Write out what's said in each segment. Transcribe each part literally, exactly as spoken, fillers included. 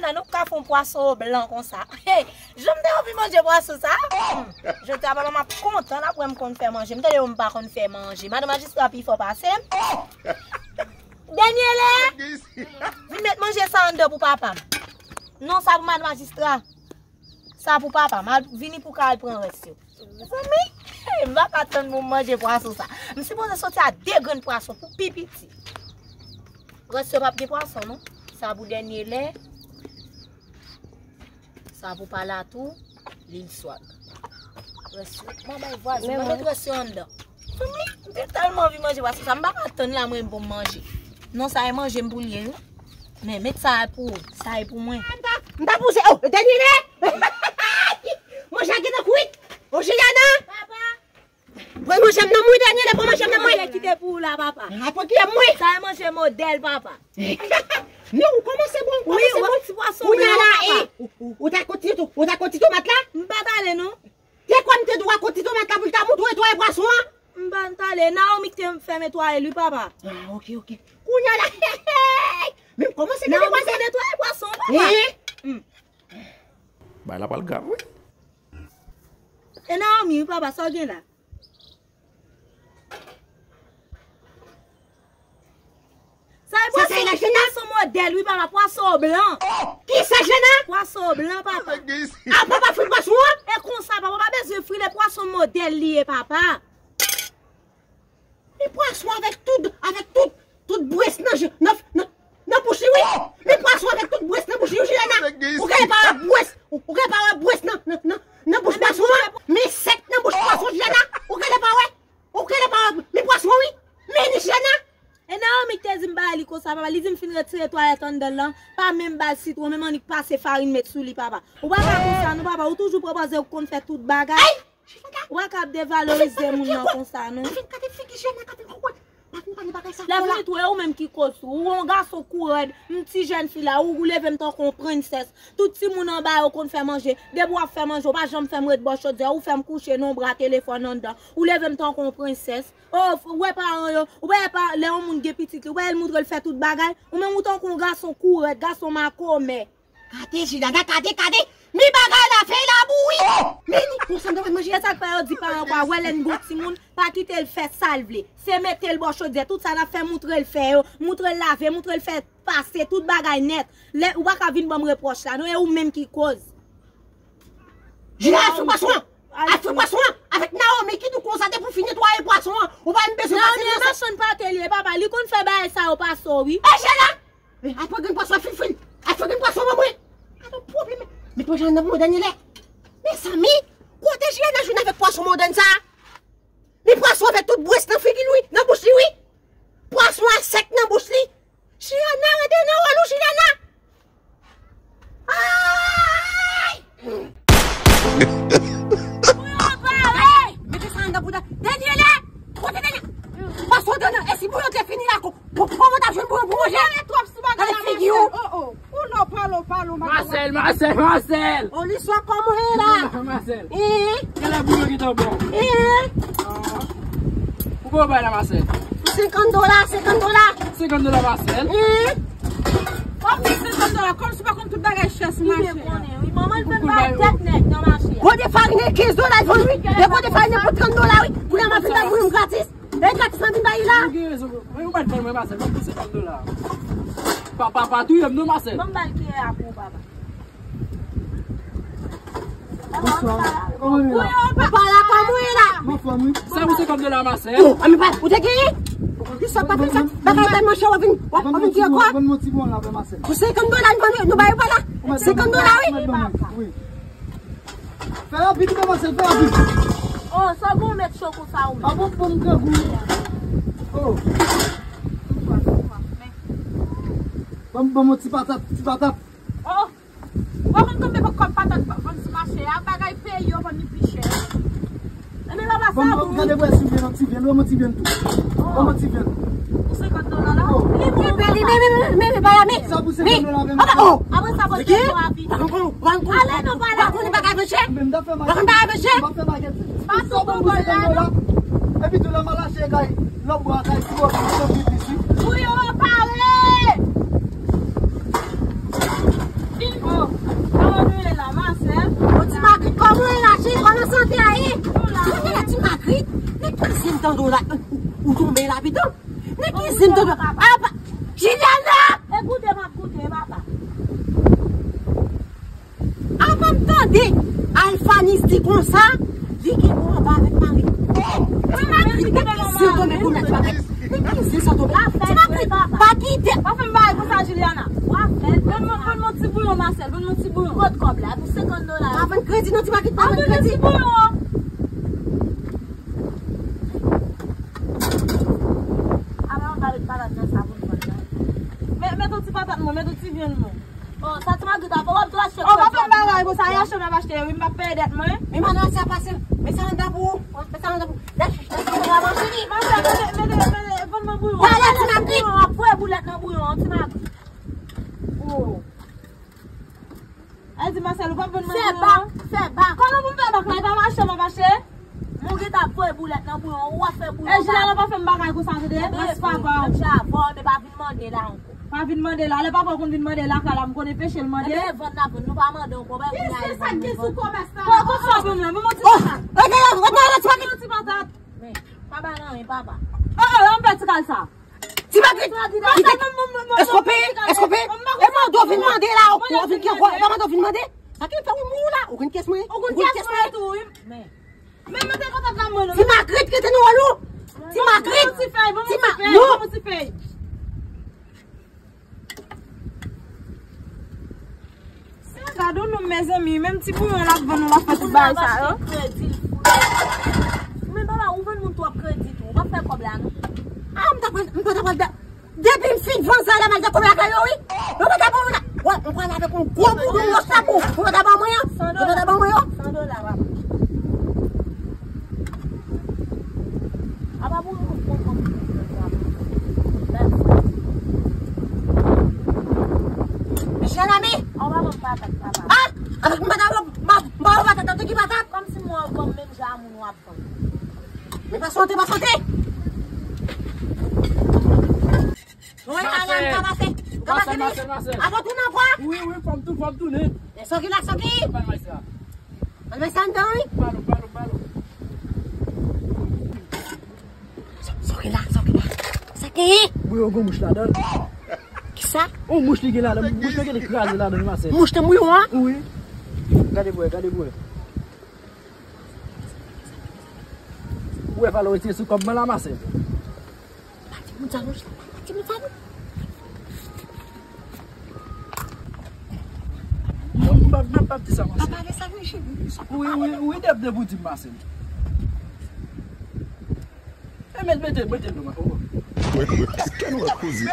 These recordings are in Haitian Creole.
Nan nou ka fè yon pwason o blan konsa. Hey, jan m te anvi manje pwason sa. Hmm. Jodi a papa m ap kontan l ap wè m konn fè manje. M tande yo m pa konn fè manje. Madan majistra pi fò pase m. Daniele! Vin met manje sa anndan pou papa m. Non, sa pou madan majistra. Sa pou papa m. Al vini pou ka al pran rès yo. Mezanmi, m pa ka tann pou m manje pwason sa. M sipoze soti a de grenn pwason pou pi piti. Rès yo p ap gen pwason, non. Sa pou dènye lè. Sa pou pala tou. Lil swag. Rès yo. Mwen bay vwazen. Mwen met rès yo anndan. Mezanmi, m te tèlman anvi manje pwason sa. M pa ka tann la mwen pou m manje. Non, sa e manje m pou l ye, wi. Men, met sa a pou ou. Sa e pou mwen. M ta, m ta pouse. Oh, dènye lè! Manje a gentan kwit. Oh, Juliana! Papa! Pran manje m nan mwen, dènye lè, pran manje m nan mwen. Manje ki te pou ou la, papa. Ah, pran ki m mwen? Sa e manje modèl, papa. Non, ou kòmanse bon, ou kòmanse bon. Ti pwason blan, papa. Kounye a la, eh, ou, ou, ou ta konn ti tou, ou ta konn ti tomat la? M pa t ale, non. Te kwè m te dwe konn ti tomat la pou l ta moutre netwaye pwason an? M pa t ale. Naomi ki te fè m netwaye l, wi, papa. Ah, ok, ok. Kounye a la, men m kòmanse gen netwaye pwason, papa. Eh? Hmm. Bagay la pral grav, wi. E Naomi, wi, papa, sa w gen la? Sa e pwason, pwason modèl, wi, papa, pwason blan. Oh, ki sa, Jana? Pwason blan, papa. Ah, papa fri pwason an? E konsa, papa, pa bezwen fri, le pwason modèl li ye, papa. Li pwason avèk tout, avèk tout, tout brès nan je, nan, nan, nan bouch li, wi. Li pwason avèk tout brès nan bouch li, wi, Jilana. Ou genlè pa wè brès, ou, ou genlè pa wè brès nan, nan, nan, nan bouch pwason an. Men sèk nan bouch pwason, Jilana. Ou genlè pa wè, ou genlè pa wè, men pwason, wi. Men ni Jilana. E Naomi ki te di m bay li konsa, papa. Li di m fin retire twalèt anndan l lan. Pa menm ba l sitwon, menm annik pase farin met sou li, papa. Ou pa ka konsa, non, papa. Ou toujou pran pòz ou konn fè tout bagay. Ou pa ka ap devalorize moun nan konsa, non. Lè vini tou, e ou menm ki koz tou. Ou yon gason kou rèd, m ti jèn fi la, ou, ou leve m tankou yon prensès. Tout timoun anba yo konn fè manje. Depi w ap fè manje, ou pa janm fè m ret bò chodyè, ou fè m kouche nan yon bra telefòn anndan. Ou leve m tankou yon prensès. Oh, ou wè paran yo, ou wè pa, lè yon moun gen pitit li, ou wè l moutre l fè tout bagay. Ou menm ou tankou yon gason kou rèd, gason makomè. Gade, Jilana, gade, gade. Mi bagay la fè labou, wi. Men ni konsa m ta pral manje. Se sa k fè yo di paran pa wè lè n gon timoun, pa kite l fè sa l vle. Se mete l bò chodyè, tout sa n ap fè, moutre l fè yo, moutre l lave, moutre l fè pase, tout bagay nèt. Lè, ou pa ka vin ban m repwòch la, non, e ou menm ki koz. Jilana, al fri pwason an. Al fri pwason an. Avèk Naomi ki di w konsa, depi w fin netwaye pwason an, ou pa menm bezwen pase nan sa. Naomi, machann pate li ye, papa, li konn fè bagay sa yo pase w, wi. E Jilana! Eh, al pran grenn pwason an, fil, fil. Al pran grenn pwason ban mwen. Gade yon pwoblèm. Men pwason nan mwen dènye lè. Mezanmi, kote Jilana jwenn avèk pwason modèn sa? Men pwason avèk tout brès nan figi l, wi, nan bouch li, wi. Pwason an sèk nan bouch li. Jilana, rete nan wòl ou, Jilana. Ay! Bouyon pare! Mete sa anndan pou dènye lè! Kote dènye? Pase w anndan, e si bouyon te fini la, ko-, ko-, kòman w t ap jwenn bouyon pou manje? Ou pale twòp sou bagay la, Masèl. Oh, oh. Ou lò, pale w, pale w, Masèl, Masèl, Masèl! Oh, li swa kòman w ye la? Masèl. Eh? Kilè bouyon ki tan bon? Eh? Ah. Ou konn bay la, Masèl? Senkant dola, senkant dola. Senkant dola, Masèl? Eh? Kòm se senkant dola, kòm si w pa konn tout bagay chè sou mache a. Wi, manman l fè m bay tèt nèg nan mache a. Gode farine kenz dola l vann, wi. E gode farine pou trant dola, wi. Kounye a m ap vin bay moun gratis. E gratis m ap vin bay li la. Ou gen rezon. Mwen, ou pa t vann mwen, Masèl, mwen pou senkant dola. Pa, pa, pa touye m non, Masèl. Ban m bay kiyè a pou ou, papa. Bonswa. Kòman nou ye la? Ou pa la kòm ou ye la. Mwen fò, wi. Sa pou senkant dola, Masèl. Oh, ann pa, ou te genyen? Kisa pa fè sa? Bagay tèlman chè, w ap vin, w ap, w ap vin di ankò? Ban m yon ti bon la, Masèl. Pou senkant dola, nou, nou ba yo pa la. Senkant dola, wi. Wi. Fè rapid, wi, Masèl, fè rapid. Oh, sa bon, mèt cho konsa, ou menm. A bon, bon, m grangou. Oh. Ban m, ban m yon ti patat, ti patat. Oh. Ou pa konn konbyen kòb patat vann sou mache a? Bagay peyi yo vann li pi chè. Enben papa, sa bon. Gade, wè, si vyen, ti vyen, wè, ti vyen tou. Wè, ti vyen. Pou senkant dola la? Oh. Li bon, li, li, li, li, li, li, pa la, men. Sa pou senkant dola, men. Papa, oh. Apre sa, bon, se pou avi. Pa konn, pa konn. Ale non, pa la. Pa konn bagay peche. Men m ta fè bagay. Pa konn bagay peche. M pa fè bagay. Pa tou bon bòl la, non. Epi tou la, m al achte kay, lòt bò a kay, ti bò, ti bò, ti bò. Pou yo pare. Vin Ou la, ou, ou tonbe la, pitan. Nan ki zen tonbe? Apa, Juliana! Ekoute, m ap koute, papa. Apa m tande Alphanis di konsa, li gen gwo anba avèk mari. Eh, ti mari, nan ki zen tonbe pou nèt, papa? Nan ki zen sa tonbe? Ti mari, pa kite. Pa fè m bagay konsa, Juliana. W ap fè l. Ban m, ban m yon ti bouyon, Marcel, ban m yon ti bouyon. Kot kòb la? Pou senkant dola. Pa vann kredi, non, ti mari, pa vann kredi. Ti bouyon. Ala, ann ba met patat nan sa pou nou vann nan. Met, met yon ti patat mwen, met yon ti vyann mwen. Oh, sa ti Magrit ap fè, w ap tou achte kredi. Oh, pa fè m bagay konsa, e achte m ap achte, wi, m p ap peye dèt mwen. Men madanm sa pase, men sa anndan pou ou, men sa anndan pou ou. Lè, lè, lè, lè, manje li. Manje, manje, manje, manje, vann mwen bouyon. Pale, ti Magrit. Bouyon, ap voye boulèt nan bouyon an, ti Magrit. Oh. Al di Marcel, ou p ap vann mwen bouyon an? Fè bak, fè bak. Kòman pou m fè bak la? E pa mache m ap mache? Mon gentan ap voye boulèt nan bouyon an, ou ap fè bouyon. E Juliana, pa fè m bagay konsa, tande? Rès papa. Mwen deja avè w, men pa vin mande la ankò. Pa vin mande la. Lè papa w konn vin mande lakay la, m konnen peche l mande. Ebyen, vann n ap vann, nou pa mande ankò, bay kounye a e vann nou vann. Kisa k gen sou kòmès la? Kòmès sa, ban m la, ban m yon ti patat. Ban m yon ti patat. Men, pa bay nan anyen, papa. Oh, oh, ann pè ti kal sa. Ti Magrit, kite. Èske w peye? Èske w peye? E mande w vin mande la, ou vin ki ankò? E pa mande w vin mande? Sa ki fè ou mou la? Ou konn kiyès mwen ye? Ou konn kiyès mwen ye tou, wi. Men, men mwen te kontan nan mwen, non. Ti Magrit, kite nou wè ou. Ti Magrit. Ti Magrit. Sa gade yon nonm, mezanmi, menm ti bouyon l ap vann, l ap fè tout bagay sa yo. Ou menm papa, ou vann moun twòp kredi tou. Ou p ap fè kòb la, non. Ah, m ta pral, m pa ta pral da-, depi m fin vann sa la, m al fè kòb lakay yo, wi. Yo pa ta ban mwen la. Wè, m pral avèk yon gwo boudon wòch la pou ou. Yo pa ta ban mwen an. Yo pa ta ban mwen yo. San dola, papa. Apa pou nou konprann. Jennami. An pa ban m patat, papa. Ah! Avèk m pa ta ban m pa ta tande ki patat. Kòmsi mwen ban m menm jan a moun w ap ban m. Men pa sante, pa sante. Wi, ala m ka pase. M ka pase, Marcel, Marcel. Avan tounen ankò. Wi, wi, fò m tou, fò m tounen. E sòki la, sòki. Ban m sa. Ban m sa anndan, wi. Balo, balo, balo. Sa, sa w gen la, sa w gen la. Sa w gen? Bouyon gon mouch ladan l. Kisa? On mouch li gen ladan, mouch la gen kraze ladan l, Marcel. Mouch nan bouyon an? Wi. Gade bwè, gade bwè. Ou wè valè w retire sou kòb mwen la, Marcel? Pa di moun sa non, pa di moun sa non. Non, m pa, m pa di sa, Marcel. Pa pale sa non, cheri. Wi, wi, wi, dèp de pou di m, Marcel. E men, mete, mete l, Marcel. Kè nou wè koze.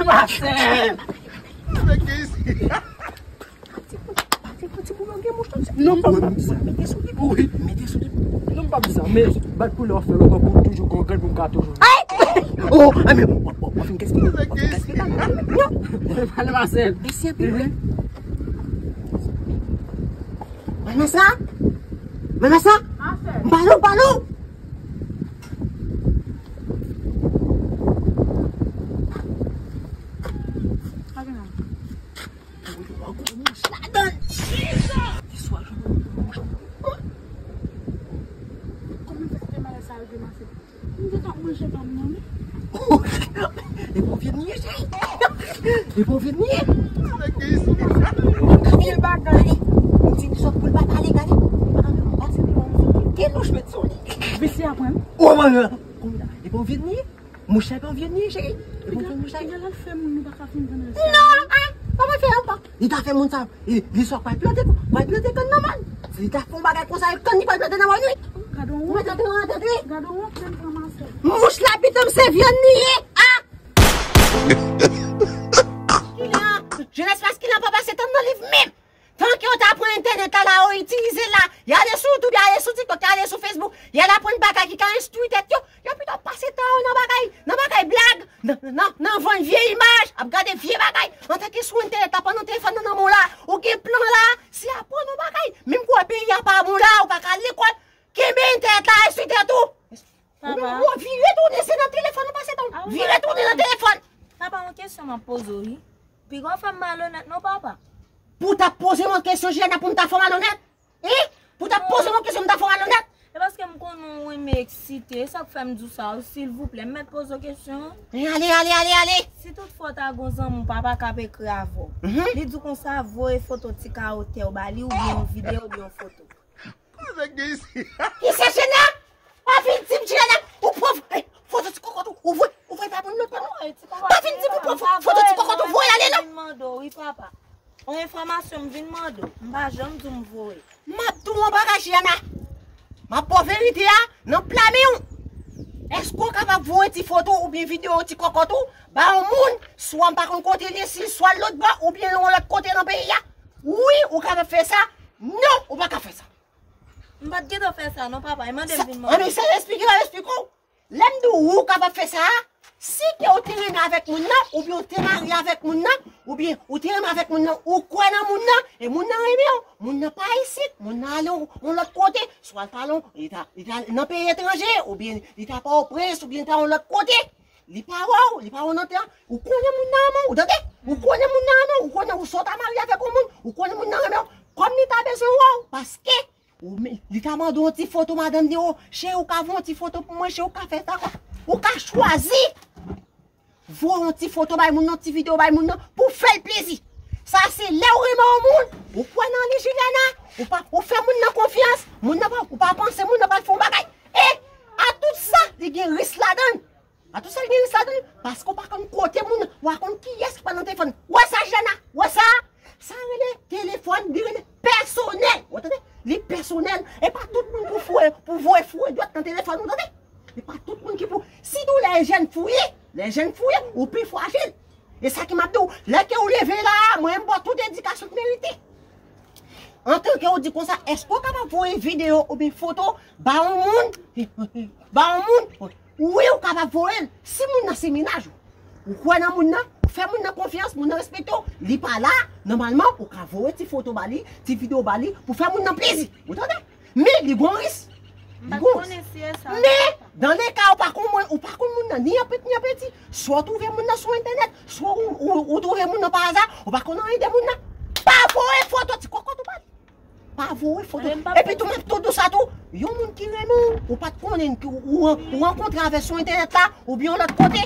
Marcel! Nèg gen isi. Pati pou, pati pou ti bouyon gen mouch nan ti. Non, pa di sa. Mete sou li. Wi. Mete sou li. Non, pa di sa. Men, bat pou lè w fè, w toujou gon grenn pou m ka toujou. Ay! Oh, ay, men, w, w, w fin gaspiye. W fin gaspiye. Non. Pale, Marcel. Mèsi anpil, wi. Mèt sa? Mèt sa? Marcel. M pale w, pale w. Pa gen anyen. Mwen wè gwo mouch ladan l. Li swa jwenn yon gwo mouch. Kòman fè te malè sa rive, Marcel? M te t ap manje pa m nan, wi. Depi w vin ye, cheri. Depi w vin ye. Gade, gade. M di, sòt pou l pa pale, gade. Gade, gade. Gen louch met sou li. Visye apre m. O, mwen, mwen. Depi w vin ye. Mouch la pa vin ni, cheri. Li pa vin mouch la. Piga l al fè moun nou pa ka fin vann rès la. Non, ah, pa mwen fè ankò. Li ta fè moun sa, li, li swa pral plante, pral plante kann nan mòn. Li ta fè yon bagay konsa, e kann li pral plante nan mòn, wi. Gade yon wont. Mwen tande yon tèt, wi. Gade yon wont, menm pran Marcel. Mouch la, pitanm, se vyann li ye, ah! Kilè, jenès maskilen pa pase tan nan liv menm. Tan ke yo ta pran entènèt la, la, yo itilize l la, y ale sou YouTube, y ale sou TikTok, y ale sou Facebook, y al aprann bagay ki ka enstwi tèt yo, yo pito pase tan yo nan bagay, nan bagay blag, nan, nan, nan vann vye imaj, ap gade vye bagay, antanke sou entènèt la, pandan telefòn nan nan men w la, ou gen plan la, se aprann yon bagay, menm ke w wè peyi a pa bon la, ou pa ka al lekòl, kenbe entènèt la, enstwi tèt ou. Ou menm, ou vire tounen, se nan telefòn ou pase tan, vire tounen nan telefòn. Papa, yon kesyon m ap poze w, wi. Piga w fè m malonèt non, papa. Pou w ta poze m yon kesyon, Jilana, pou m ta fè w malonèt? Hein? Pou w ta poze m yon kesyon, m ta fè w malonèt? E paske m konnen w renmen eksite, e sa k fè m di w sa, wi, silvouplè, m mèt poze w kesyon. Hein, ale, ale, ale, ale. Si tout fwa w ta gon zanmi w papa k ap ekri avè w, li di w konsa, voye foto ti kawotè w ba li, oubyen yon videyo, oubyen yon foto. Kisa Jilana? Pa vin di m Jilana, ou pran foto ti kòkòt ou, ou voye, ou voye ba moun lòt pa non. Pa vin di m ou pran foto ti kòkòt ou, voye ale non. Mwen vin mande w, wi, papa. Yon enfòmasyon m vin mande w. M pa janm di w m voye. M ap di w yon bagay, Jilana. M ap ba w verite a nan pla men w. Èske w kapab voye ti foto oubyen videyo ti kòkòt ou ba yon moun, swa m pa konn kote l ye, si l swa lòt bò oubyen yon lòt kote nan peyi a? Wi, ou kapab fè sa. Non, ou pa ka fè sa. M pa t gentan fè sa non, papa. E mande m vin mande. Anben, sa m esplike, m esplike w. Lè m di w ou kapab fè sa a, si ke ou te renmen avèk moun nan, oubyen ou te marye avèk moun nan, oubyen ou te renmen avèk moun nan, ou kwè nan moun nan, e moun nan renmen w, moun nan pa isit, moun nan ale yon, yon lòt kote, swa l t ale yon, li ta, li ta nan peyi etranje, oubyen li ta Pòtoprens, oubyen li ta yon lòt kote. Li pa wè w, li pa wè w nan tan, ou konnen moun nan renmen w, ou tande? Ou konnen moun nan renmen w, ou konnen ou sot a marye avèk yon moun, ou konnen moun nan renmen w, kòm li ta bezwen wè w, paske Ou men, li ka mande w yon ti foto, madanm li, o, cheri, ou ka voye yon ti foto pou mwen, cheri, ou ka fè sa, kwa. Ou ka chwazi voye yon ti foto bay moun nan, ti videyo bay moun nan, pou fè l plezi. Sa se lè ou renmen yon moun, ou kwè nan li, Jilana, ou pa, ou fè moun nan konfyans, moun nan pa, ou pa panse moun nan pral fè yon bagay. E, a tout sa, li gen risk ladan l. A tout sa l gen risk ladan l, paske w pa konn kote moun nan, w pa konn kiyès ki pral nan telefòn. Ou wè sa, Jilana? Ou wè sa? Sa rele telefòn, li rele pèsonèl. Ou tande? Li pèsonèl. E pa tout moun pou foure, pou voye foure dwèt nan telefòn, ou tande? E pa tout moun ki pou. Sitou lè jèn fouye, lè jèn fouye, ou pi frajil. E sa ki m ap di w, lè ke ou leve la, mwen m ba w tout edikasyon k merite. Antanke ou di konsa, èske ou kapab voye videyo oubyen foto ba yon moun? Ba yon moun? Wi, ou kapab voye l. Si moun nan se mennaj ou, ou kwè nan moun nan, ou fè moun nan konfyans, moun nan respekte w, li pa la, nòmalman, ou ka voye ti foto ba li, ti videyo ba li, pou fè moun nan plezi. Ou tande? Men, li gon risk. Li gon risk. Men, dan le ka ou pa konn moun, ou pa konn moun nan, ni an piti, ni an piti, swa ou twouve moun nan sou entènèt, swa ou, ou, ou twouve moun nan pa aza, ou pa konn anyen de moun nan. Pa voye foto ti kòkòt ou pa li. Pa voye foto. Epi tou, m ap tou di w sa tou, yon moun ki renmen w, ou pa t konnen, ki ou, ou, ou rankontre avè l sou entènèt la, oubyen yon lòt kote,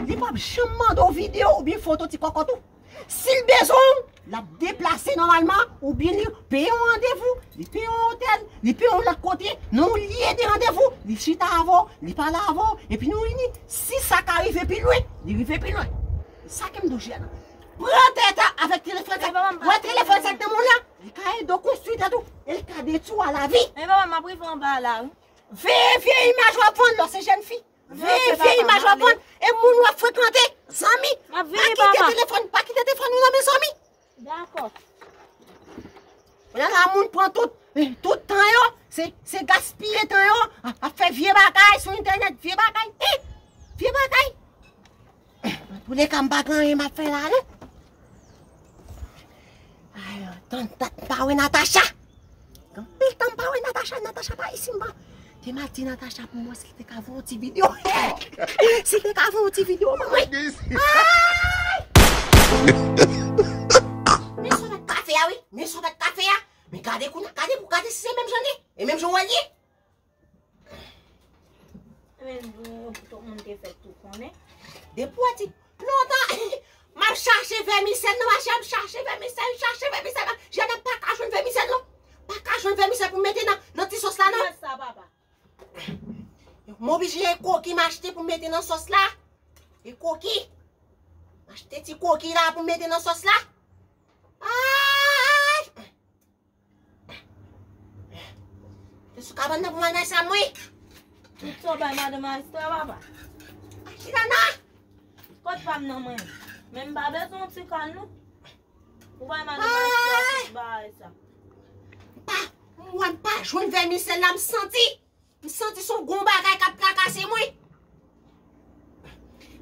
li p ap janm mande w videyo oubyen foto ti kòkòt ou. Si l bezwen w, l ap deplase nòmalman, oubyen li peye yon randevou, li peye yon otèl, li peye yon lòt kote, nan yon lye de randevou, li chita avè w, li pale avè w, epi nou vini. Si sa ka rive pi lwen, li rive pi lwen. Sa ke m di w, Jilana. Pran tèt avèk telefòn sa. Wè telefòn sa k nan men w la? Li ka ede w konstwi tèt ou. E li ka detwi w a lavi. Men papa, m ap rive anba la, wi. Veye vye imaj w ap vann lè w se jèn fi. Veye vye imaj w ap vann. E moun w ap frekante. Zanmi. M ap vini, papa. Pa kite telefòn, pa kite telefòn ou nan men zanmi. Dakò. Kounye a la, moun pran tout, tout tan yo. Se, se gaspiye tan yo. Ap fè vye bagay sou entènèt, vye bagay. Eh, vye bagay. Antouka, m pa gen anyen m ap fè la, non. Ay, tann dat m pa wè Natacha. Gen anpil tan m pa wè Natacha, Natacha pa isit, m pa. Te m al di Natacha pou m wè si l te ka voye yon ti videyo. Si l te ka voye yon ti videyo pou mwen. Ay! Men sa w mèt ka fè a, wi. Men sa w mèt ka fè a. Men gade kounye a, gade pou gade si se menm jan li ye. E menm jan w wè l ye. Men bon, tout moun te fèk tou konnen. Depi w di lontan, m ap chache vèmisèl nan mache, m ap chache vèmisèl, chache vèmisèl. Jilana pa ka jwenn vèmisèl, non. Pa ka jwenn vèmisèl pou mete nan, nan ti sòs la, non. Sa, papa. M oblije e koki m achte pou mete nan sòs la. E koki. M achte ti koki la pou mete nan sòs la. Ay! Te sou kabann nan pou madanm sa mwen. Tout sa w bay madan majistra, papa. Jilana! Kot pa m nan mwen? Men m pa bezwen yon ti kal, non. Ou bay madan majistra tout bagay sa. Pa, m wè m pa jwenn vèmisèl la, m santi. M santi se yon gwo bagay k ap trakase mwen.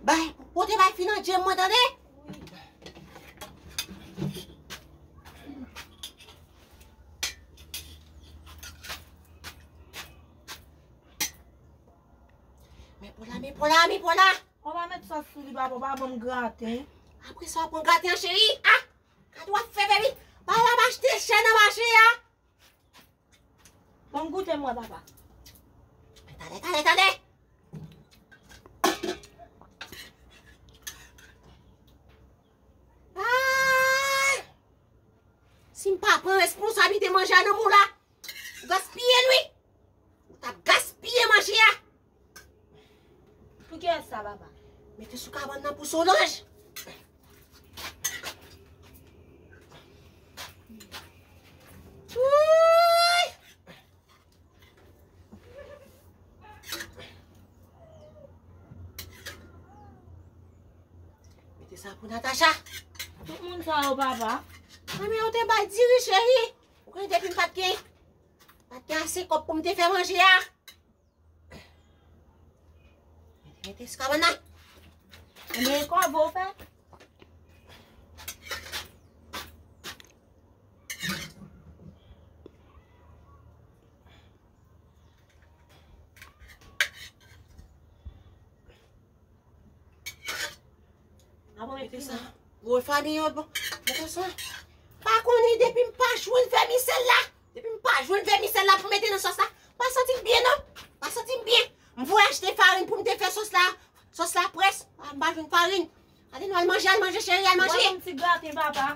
Bay, pote bay fi nan je m mwen, tande? Men pou la, men pou la, men pou la. Kòman met sòs sou li, papa, pa ban m graten. Apre sa, w ap pran graten an, cheri. Ah! Gade w ap fè, baby. Pa al ap achte chè nan mache a. Ban m goute m wè, papa. Tande, tande, tande. Ah! Si m pa pran responsablite manje a nan men w la, ou gaspiye l wi. Ou t ap gaspiye manje a. Pou kiyès sa, papa? Mete sou kabann nan pou Solanj. Wouy! Mete sa pou Natacha. Tout moun sa yo, papa. Mwen, men yo te bay diri, cheri. Ou konnen depi m pa t gen, pa t gen ase kòb pou m te fè manje a. Mete, mete sou kabann nan. Ebyen, kòb ou fè? Mete sa. Woy, fanmi yo, bon. Mete sa. Pa konnen depi m pa jwenn vèmisèl la. Depi m pa jwenn vèmisèl la pou mete nan sòs la. Pa santi m byen, non. Pa santi m byen. M voye achte farin pou m te fè sòs la. Sòs la près. Ah, m pa jwenn farin. Ale, nou al manje, al manje, cheri, al manje. Ban m ti graten, papa.